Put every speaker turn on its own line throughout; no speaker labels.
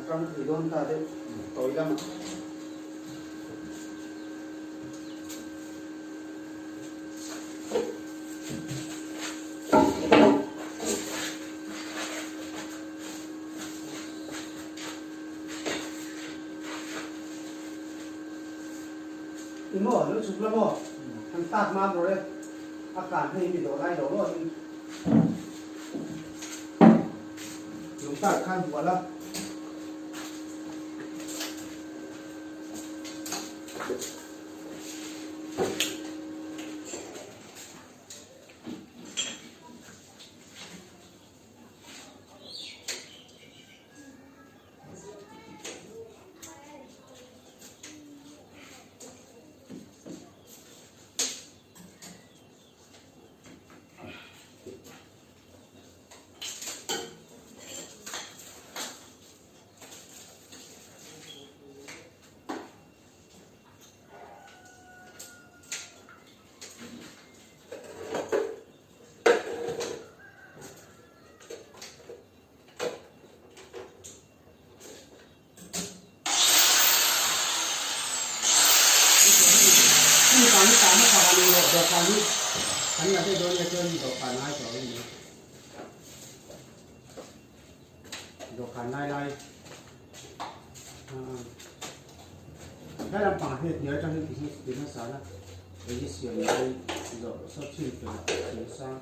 ṭang thei dawn ta deuh tawi lamah. I maw lo chhuk la maw han tak mam rawh e a kan hei mi dawh lai lo lo in lung tak khan hual a. Dawhkan lai lai he lampang hi hnuai atang hian ti hmasa la hei hi siam lai zawh sawt chin fel ah siam sang.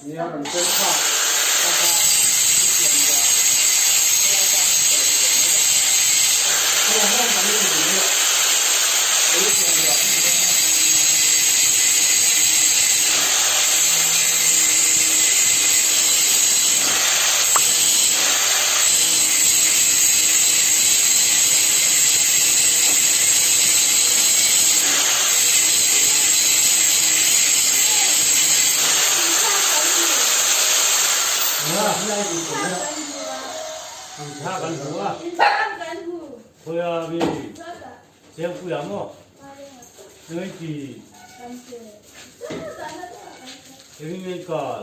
Nia rawn fel phak tak a i siam zawh helai tak hi ka lo ti ve mai a. Helai hian kan i ti ve mai a, ei siam zawh hi ti dawn a.
Thla kan hmu a, khawiah mi Chengpuia maw Twenty Engin nge kal?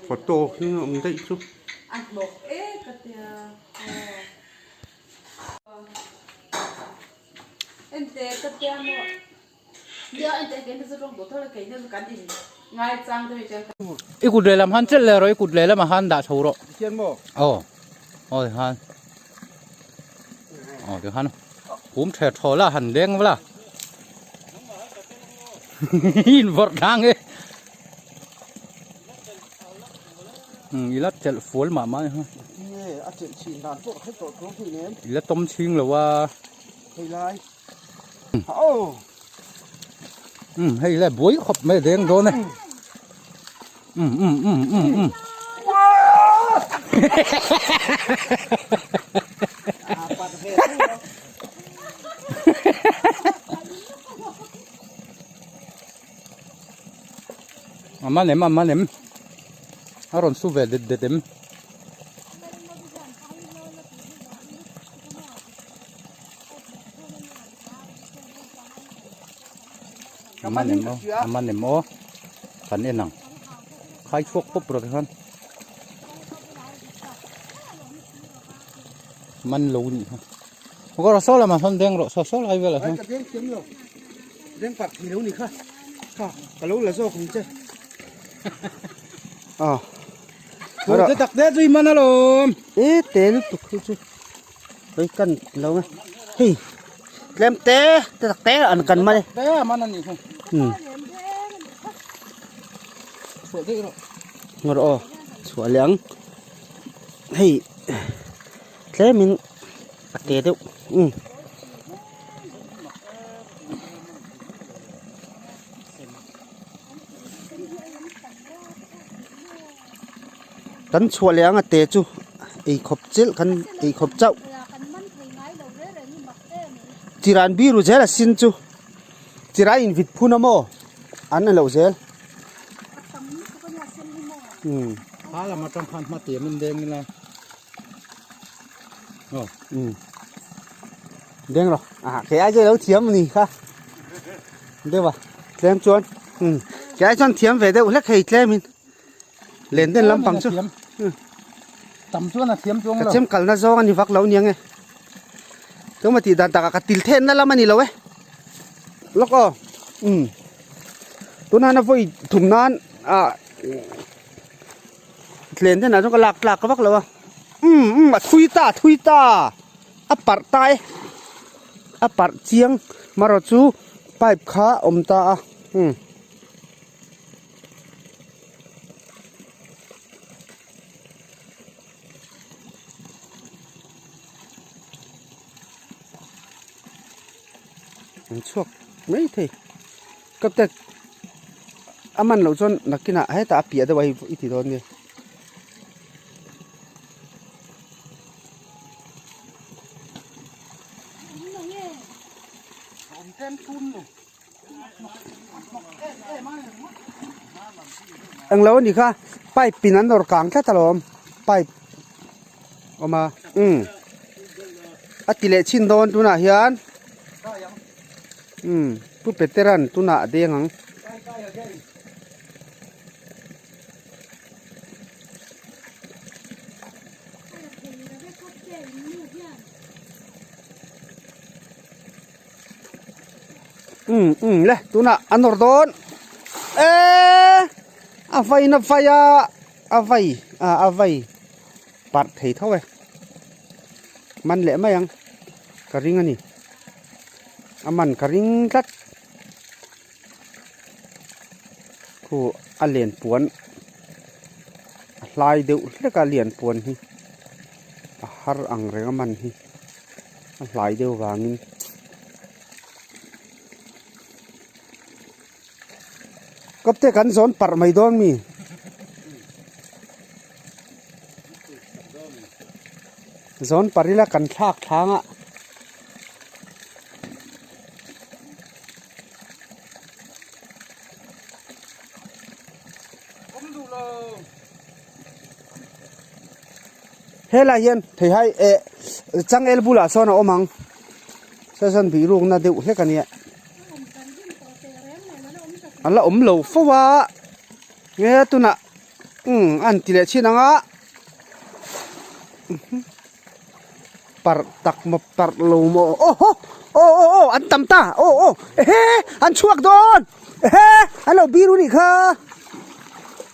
Photo hi a awm daih chu.
I kut lehlam han chelh leh rawh i kut lehlam ah khan dah chho rawh. Aw aw tikhan aw tikhan hum the thaw la han leng la in vawrh thlang e i la chelh fual mah mah a i la tawm chhing lo a. Um hei le buai khawp mai deng dawn e um um um um um a man em a man em a rawn su ve det det em. A man em aw a man em aw kan en ang khai chhuak pawp rawh tikhan man lo nih kha kawr saw lamah sawn deng rawh saw saw lai velah sawn
ka deng thiam lo deng pat thei lo ni kha kha ka lo la zawk ang che a
Te tak te chu i man alawm
e te lutuk hi chu hei kan lo nge hei tlem te te tak te an kan man e
te a man a nih kha
um
chhuah daih rawh
ngawr aw chhuah leh ang hei tlemin a te deuh um Kan chhuah leh ang a te chu ei khawp chilh kan ei khawp chauh chiran biru zel a sin chu chirai in vit phun a maw an a loh zel
umm ha lam atang khan hma tiam in deng ila aw
umm deng rawh ah kei ai chu lo thiam a ni kha deuh a tlem chuan umm kei ai chuan thiam ve deuh hlek hei tlem in. Len den lampang chu
tam chuan a thiam chuang
lo ka chem kalna zawng a ni vak lo aniang e tuma tih dan takah ka til then na lam a ni lo e lawk aw um tunah na vawi thum nan ah len den ah chuan ka lak tlak vak lo a um um a thui ta a thui ta a parh ta e a parh chiang marawh chu pipe kha a awm ta a um. An chhuak mai thei ka tek a man loh chuan nakinah hetah a piah deuh a hei i ti dawn nia. Englo a nih kha pipe in an nawr kang tlat alawm pipe awm a umm a ti leh chhin dawn tunah hian umm pu Petera'n tunah a deng ang. Um um le tunah a nawr dawn eee a vai na vai a a vai ah a vai parh thei tho e man leh mai ang ka ring a ni a man ka ring tlat khu a len puan a hlai deuh hlek a lian puan hi a har ang reng a man hi. A hlai deuh vangin kawpte kan zawn parh mai dawn mi zawn parh ila kan thlak thlang a. Helai hian theihai eh changel bulah sawn a awm ang saw sawn bihrukna deuh hlek a nia a la awm lo fo a nge tunah. Umm a han ti leh chin ang a parh tak maw parh lo maw aw haw aw aw aw an tam ta aw aw ehe an chhuak dawn ehe an lo biru nih kha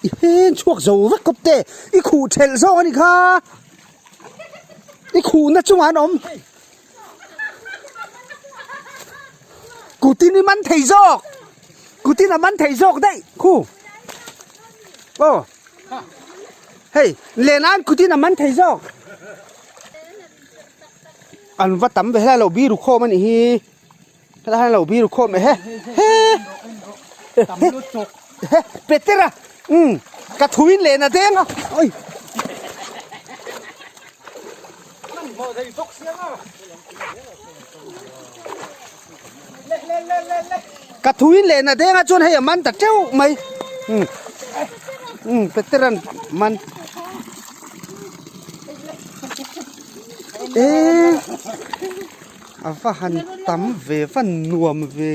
ehe an chhuak zo vek kawp te i khuh thelh zawk a nih kha i khuhna chungah an awm kutin i man thei zawk kutin a man thei zawk daih khu aw hei len an kutin a man thei zawk an va tam ve helai lo biru khawm a nih hi helai lo biru khawm ehe he he petera um ka thuin len a deng a oi Ka thuin leh na denga chuan hei a man ta teuh mai um um peteran man e a va han tam ve va nuam ve.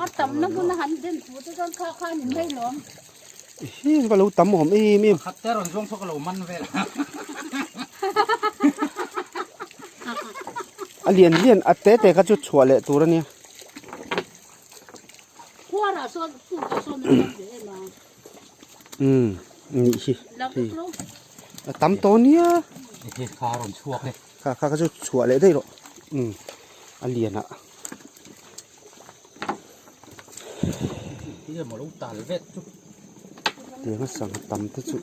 A tam na hmun a han den thu te chuan kha kha ni mai lawm.
Hi ka lo tam awm em em.
Khat te rawn zawng saw ka lo man vel.
A lian lian a te te kha chu chhuah leh tur a nia.
Khuarah sawn khuarah sawn an man ve em a.
Umm nih hi. A tam tawh nia.
He kha rawn chhuak e.
Kha kha kha chu chhuah leh daih rawh. Umm a lian ah. Tiang a sangha tam te chu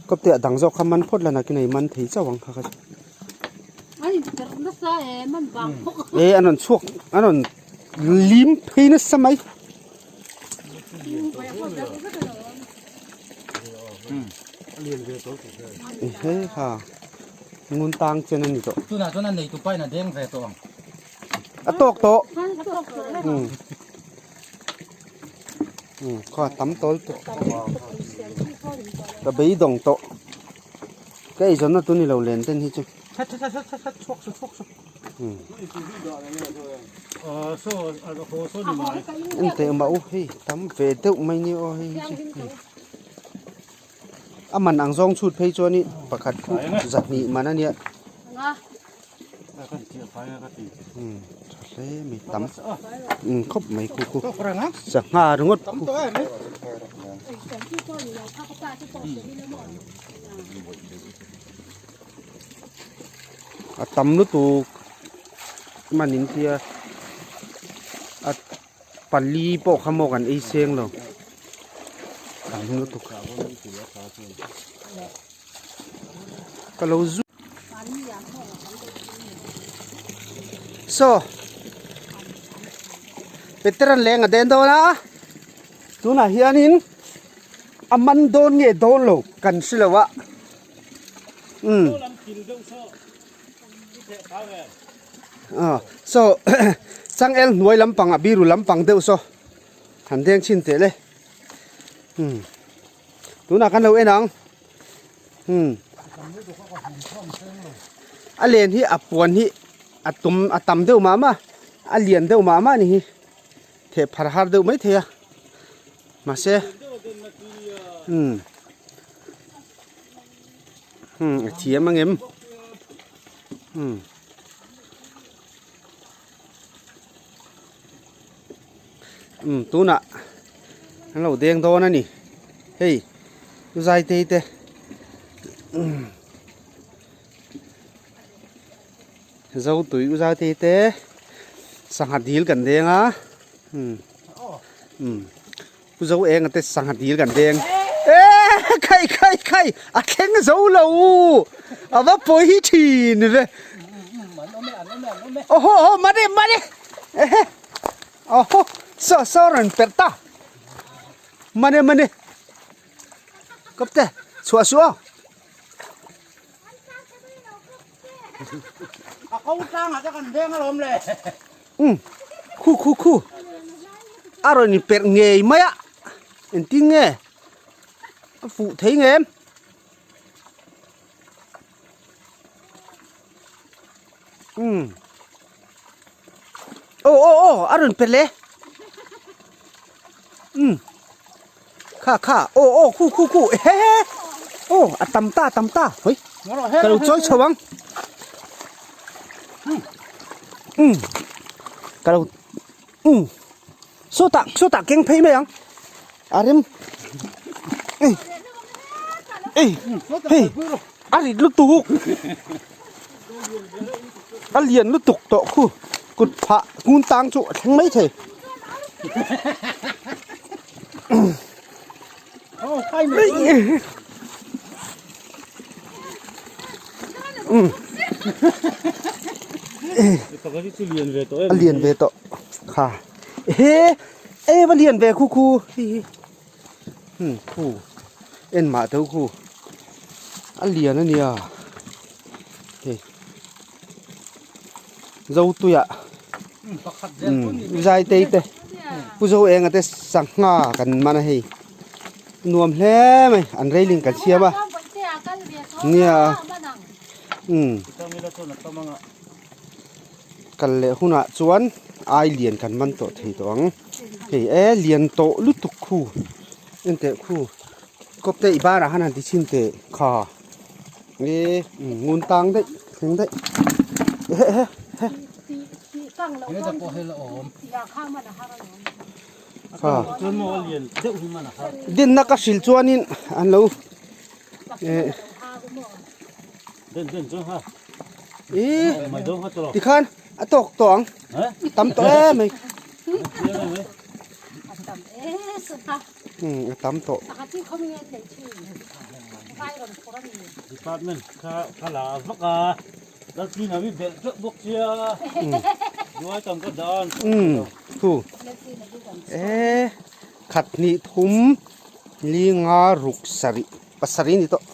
kawp te a dang zawk kha man phawt la nakin a i man thei chauh ang kha kha chu e an rawn chhuak an rawn lim phei nasa mai. He kha ngun tang chen a ni tawh.
Tunah chuan a neitu pain a deng ve tawh ang.
A tawk tawh. Um kha tam tawl tawh. Ka beidawng tawh. Ka eizawnna tu ni lo len ten hi chu. Um. En teh mah u hei tam ve deuh mai ni aw hei hi chu. A man ang zawng chhut phei chuan i pakhat khu zahnih man a nia. Tha hle mai tam khawp mai khu khu sangha ringawt khu. A tam lutuk man in tia a pali pawh kha maw kan ei seng lo tam lutuk ka lo zu. Saw Peter-a'n leng a den dawn a tunah hianin a man dawn nge dawn lo kan hre lo a umm ah saw changel hnuai lampang ah biru lampang deuh saw han deng chhin teh le umm tunah kan lo en ang. Hmm. A len hi a puan hi a tum a tam deuh mah mah a lian deuh mah mah a ni hi theh phar har deuh mai thei a mahse hmm hmm a thiam ang em hmm umm tunah an lo deng dawn a ni hei zaitei te umm zo tui u zaitei te sangha dil kan deng a umm umm u zo eng te sangha dil kan deng e khai khai khai a thleng zo lo a va pawi hi thin ve awhaw aw mane mane ehe awhaw saw saw rawn perh ta mane mane kapte chhuah suh aw
A ko tlang ah te kan veng alawm le.
Um khu khu khu a rawn in perh ngei mai a engtin nge a fuh thei nge em um aw aw aw a rawn perh leh. Kha kha aw aw khu khu khu he he aw a tam ta tam ta hoi ka lo chawi chho ang um ka lo um sawtah sawtah keng phei mai ang a rem ei ei hei a rit lutuk a lian lutuk tawh khu kut phah ngun tang chu a thleng mai thei. A lian ve tawh kha he e va lian ve khu khu hi hi hmm khu en mah tho khu a lian a nia hei zo tuiah zai tei te pu zo enga te sangha kan man a hei nuam hle mai an railing kan siam a nia umm kal leh hunah chuan ai lian kan man tawh thei tawh ang hei e lian tawh lutuk khu enteh khu kawp te i barah khan han ti chhin teh kha. Nge ngun tang daih thleng daih he he he kha dinna ka hrilh chuanin an lo eh ih tikhan a tawk tawh ang tam tawh em mai a tam tawh.
Department kha kha la vak a lalpui na mi belh teuh bawk sia duai tam ka dan
um thu e khat hnih thum li nga ruk sarih pasarih ni tawh.